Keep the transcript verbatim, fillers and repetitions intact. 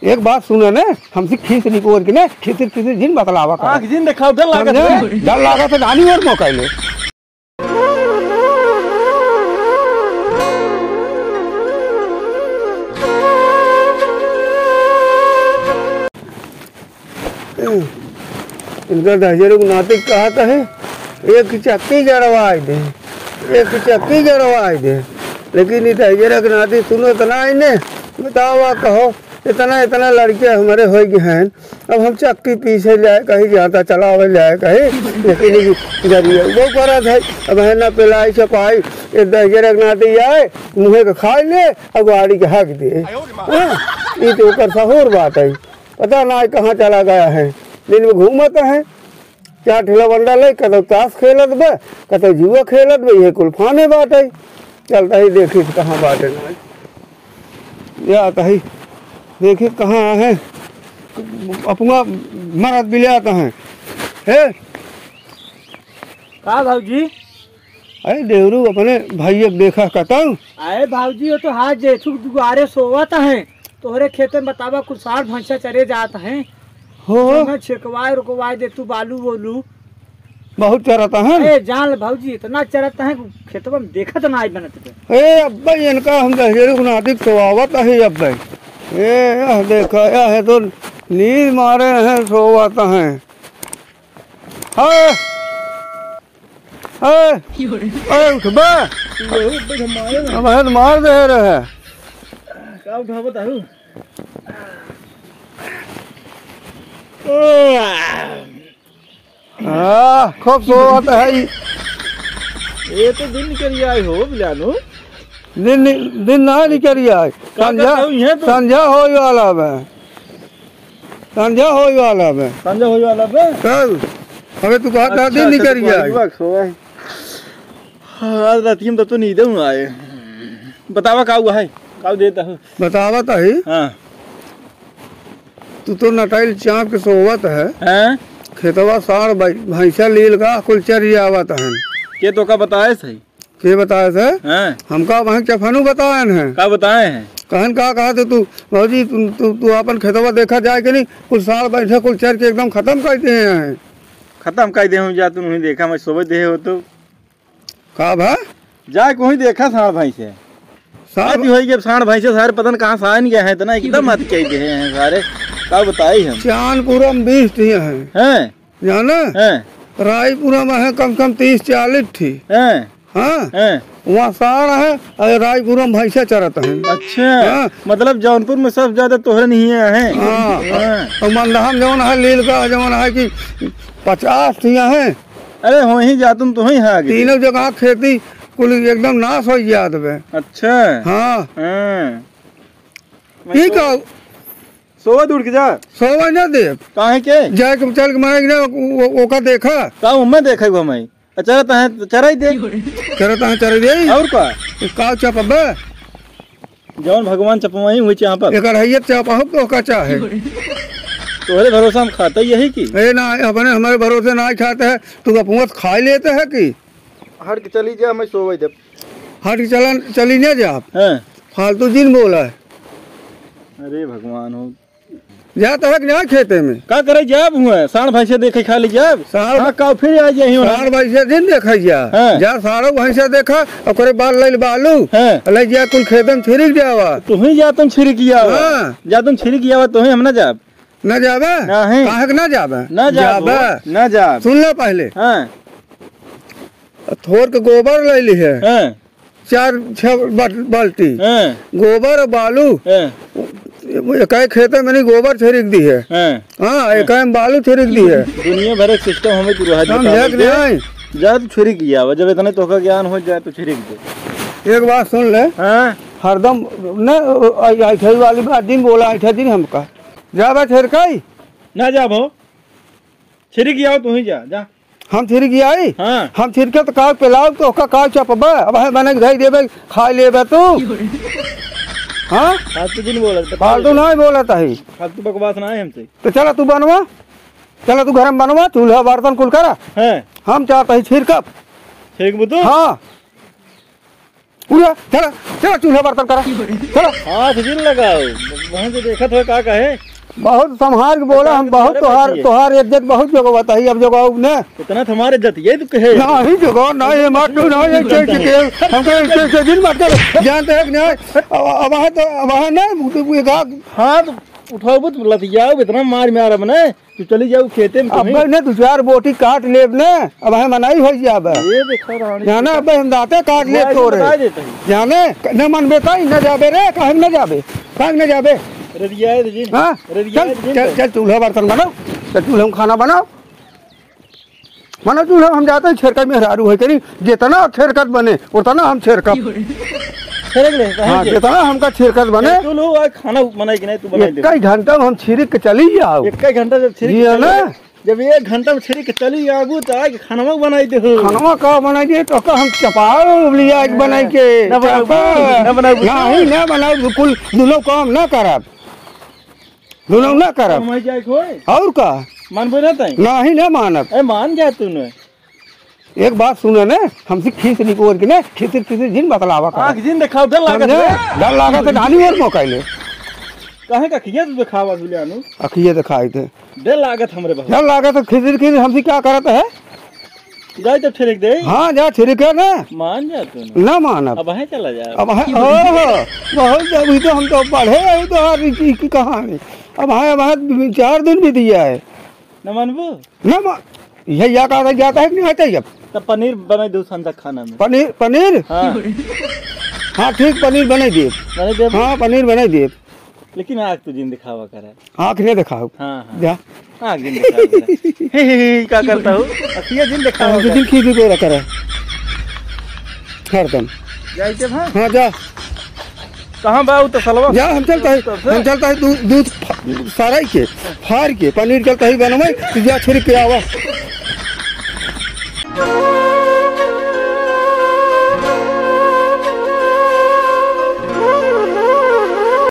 एक बात सुने ने, हमसे खीस निकोर के ने, खिसिर खिसिर जिन बतलावा कर। आँख जिन देखाओ, डर लागत समझे? है। डर लागत है, जानी और मौका ले। इनका दहिजरे के नाती कहत है, "एक चक्की जरवाई दे, एक चक्की जरवाई दे।" लेकिन ई दहिजरे के नाती सुनो इतना ही ने, बतावा कहो, इतना, इतना लड़के हमरे होइ गए हैं, अब हम चक्की पीसे जाए कहीं, जाता चलावे जाए कहीं, लेकिन ई जरिए वो करत है, अब है ना पेलाई छपाई, ये दहिजरे के नाती आए, मुँहे के खाई ले और गाड़ी के हक दे। हाँ, ई तो ओकर सहूर बात है। पता ना कहाँ चला गया है। दिन में घूमत है, चार ठेला बंडल है, कतौ ताश खेलत बा, कतौ जुआ खेलत बा, ये कुल फाने बाटे। चलता ही देखी कहाँ बाटे ना। या तही देखी कहाँ है, अपना मरद बिलियात है। हे? का भौजी? अरे देवरू, अपने भाई एक देखा कतौ। अरे भौजी, वो तो हाथ जेठू के दुआरे सोवत है। तोहरे खेते में बतावा, कुल साँड़ भैंसा चरे जात हैं। हो। जौन छिड़कवाए रुकवाए दे तू बालू वोलू। बहुत चरत हैं। ए, जान ले भौजी, इतना चरत हैं कि खेतवा में देखत ना आई बनत के। ए, अब्बे, इनका हम दहिजरे के नाती सोवावत है अब्बे। ए, यह देखा, यह है तो नींद मारे हैं, सोवत हैं। हाँ। ए, ए, उठबे। बहुत बढ़िया मारे ना। अब है तो मार दे रहे। का उठावत आरू? हाँ, खूब सोवत है ई। ये तो दिन निकल आए हो, बिलानो। दिन नि-, दिन ना निकल आए। का संझा, करता हूँ यहाँ तो? संझा होई वाला बा। संझा होई वाला बे। संझा होई वाला बे? कब? अबे तू कहत अच्छा, दिन अच्छा, निकल तो गया है। कोई वक्त हो गए। हाँ, आज रात में तो, तो नींद में आए। बतावा का हुआ है? का देता हो? बतावा तो है। हाँ। तू तो नटाइल चाप के सोवत है। हैं? खेतवा साँड़ बै-, भैंसा लील का कुल चर आवत है। के तो का बताए सही? के बताए थे? हैं? हमका वहीं चफानू बताएन हैं। का बताए हैं? कहन का कहा थे तू, "भौजी, तू, तू, तू आपन खेतवा देखा जाए के नहीं, कुल साँड़ बैठे, कुल चर के एकदम खतम कर दिए हैं।" खतम कर दे हूँ, जा तू नहीं देखा, मैं सोवे दे हो तो। का भा? जाए कोई देखा साँड़ भैंसे। साँड़ अति होई के साँड़ भैंसे सारे पता न कहाँ से आन गए हैं, इतना एकदम अति कह दे हैं सारे। का बताई हम? चांदपुरम बीस ठिया हैं। हैं? जाना? हैं। रायपुरा में है कम से कम तीस चालीस ठी। हैं। हाँ। हैं। वहाँ साँड़ है और रायपुरा में भैंसा चरत हैं। अच्छा। हाँ। मतलब जौनपुर में सबसे ज्यादा तोहरे नहीं है, हैं? हाँ। हाँ। और मंदहा में जौन है, लील का जौन है कि पचास ठिया हैं। अरे हो ही जा तुम तो ही है आगे। तीनों जगह खेती कुल एकदम नाश हो गया दबे। अच्छा। हाँ। हाँ। ठीक है। सोवा दूर के जा। सोवा ना दे। काहे के? जाए के चल के मारे ना, ओ-, ओ-, ओका देखा। का उम्मे देखे गो मैं? चरत है, चराई दे। चरत है, चराई दे। और का? का चपबे? जौन भगवान चपवाई, वही चापब। एकर है ये चापा हो, तो का चाहे? तोहरे भरोसा हम खाते यही की? ए ना, अपने हमारे भरोसे ना खाते हैं, तू अपना खा लेते हैं कि? हट के चली जा, मैं सोवे दे। हट के चलन, चली ना जा। हाँ। फालतू जिन बोला है। अरे भगवान हो। जात है कि ना खेते में? का करे जाब हुआ? साँड़ भैंसे देखे खाली जाब? साँड़ हाँ, का फिर आ जाई हुआ? साँड़ भैंसे दिन देखे जा। हाँ। जा साँड़ भैंसे देखा, ओकरे बाद ले बालू। हाँ। ले जा कुल खेते में छिड़क जावा। तू ही जा तुम छिड़क आवा। हाँ। जा तुम छिड़क आवा, तू ही हम ना जाब। ना जाबे? नहीं। काहे के ना जाबे? ना जाब जाबे। हो, ना जाब। सुन ले पहले। हाँ। थोर के गोबर ले ली है। हाँ। चार छह बट-, बाल्टी। हाँ। गोबर और बालू। हाँ। एकाई खेते में नहीं गोबर छिड़क दी है। हाँ। हाँ, एकाई में बालू छिड़क दी है। दुनिया भर एक system हमें तू रहा समझे देता कि है। नहीं? जा तू छिड़क आवा, जब इतने तोहका ज्ञान हो जाए तो छिड़क दे। एक बात सुन ले। हाँ। हरदम न, अ, अ, ऐठे वाली बात दिन बोला, ऐठे दिन हमका। जा बा छिड़काई। ना जा भो। छिड़क आवा तू ही जा, जा। हम छिड़क आई? हाँ। हम छिड़के तो काल पेलाव तो ओका काल चपबे। अब है मने धई देबे, खाई लेबे तू। हाँ? फालतू दिन बोलत, फालतू नहीं बोलत है। फालतू बकवास ना है हमसे। तो चला तू बनवा, चला तू घर में बनवा, चूल्हा बर्तन कुल करा। हाँ। हम चाहते हैं छिड़कब। छिड़कबू तू? हाँ। उठा, चला, चला, चूल्हा बर्तन करा, चला। हाथ जिन लगाओ, वहाँ से देखत हो का कहे। बहुत संभार के बोला, हम बहुत तोहार, तोहार इज्जत बहुत जगह बताई, अब जगह अब ने। इतना तो हमारे इज्जत, ये तो कहे। ना ही जगह, ना ये मार दो, ना ये चेक के, हमको ये चेक के दिन मार कर, जानते हैं कि नहीं? अब, अब वहाँ तो, अब वहाँ ना, वो, वो एक आग। हाँ, तो उठाओ, बहुत लतियाओ, इतना मार मार अब ना। तू चली जाऊ खेते में, अब तुम्हें। अबे ने दो चार बोटी काट लेब ने, अब हम मनाई हो जाबे। ये देखो रानी। जाना, अबे हम दाते काट लेब तोरे। बता देते हैं। जाने, न मनबे ताई, न जाबे रे, काहे न जाबे? काहे न जाबे? रेडिया है जी। हाँ? रेडिया चल, है जी। चल, चल, चूल्हा बर्तन बनाओ। चल, चूल्हा में खाना बनाओ। मना चूल्हा हम जाते हैं, छेरका मेहरारू है करी, जितना छेरकत बने, उतना हम छेरकब। छेरक ले, कहाँ हाँ, के? जितना हमका छेरकत बने। तू लो, आ खाना बनाई कि नहीं, तू बनाई दे। एक ही घंटा में हम छिरिक के चली जाओ। एक ही घंटा जब छिरिक जी है के ना? चली, जब एक घंटा में छिरिक के चली आबू, तो आके खानवा बनाई दे हो। खानवा का बनाई दे, तो का हम चपाओ लिया एक बनाई के। ना बनाऊ, चपा। ना बनाऊ। नहीं, ना बनाऊ, बिल्कुल दुनो काम ना करब। दुनो ना करब। कमाई जाए के होए। और का? मानबे ना तई? नहीं, ना मानब। ए, मान जा तू ने। एक बात सुने ने, हमसे खीस निकोर के ने, खिसिर खिसिर जिन बतलावा कर। आँख जिन देखाओ, डर लागत समझे? है। डर लागत है, नानी और मौका ले। काहे का अखिया तो देखावा दुलियानु? अखिया देखाई थे। डर लागत हमरे बहुत। डर लागत है, खिसिर खिसिर हमसे क्या करत है? जाए तो छिरिक दे। हाँ, जा छिरिक है ना। मान जा तू ना। ना मानब। अब है चला जा। अब है, ओहो, बहुत जब ही तो हम तो पढ़े रहे तो यार की, की कहानी। अब है, अब है, चार दिन भी दिया है। न मानबू? ना मा-, यह या कहा जाता है कि नहीं आता है अब? तब पनीर बनाई दो संझा खाना में। पनीर, पनीर? हाँ। हाँ, ठीक, पनीर बनाई दे। बनाई दे। हाँ, पनीर बनाई दे। लेकिन आँख तो जिन दिखावा करे। आँख नहीं दिखाओ। हाँ, हाँ। जा। आँख जिन दिखावा करे। हे, हे, हे, क्या करता हो? अखिया जिन दिखावा आँख करे। जिन खींच के रखा रहे। हरदम। जाइते भाई। हाँ, जा। कहाँ बा उ तसलवा? जा, हम चलता है, तब से? हम चलता है दूध, दूध फा-, सराई के, फार के, पनीर चलता है बनवाई, तू जा छिड़क के आवा।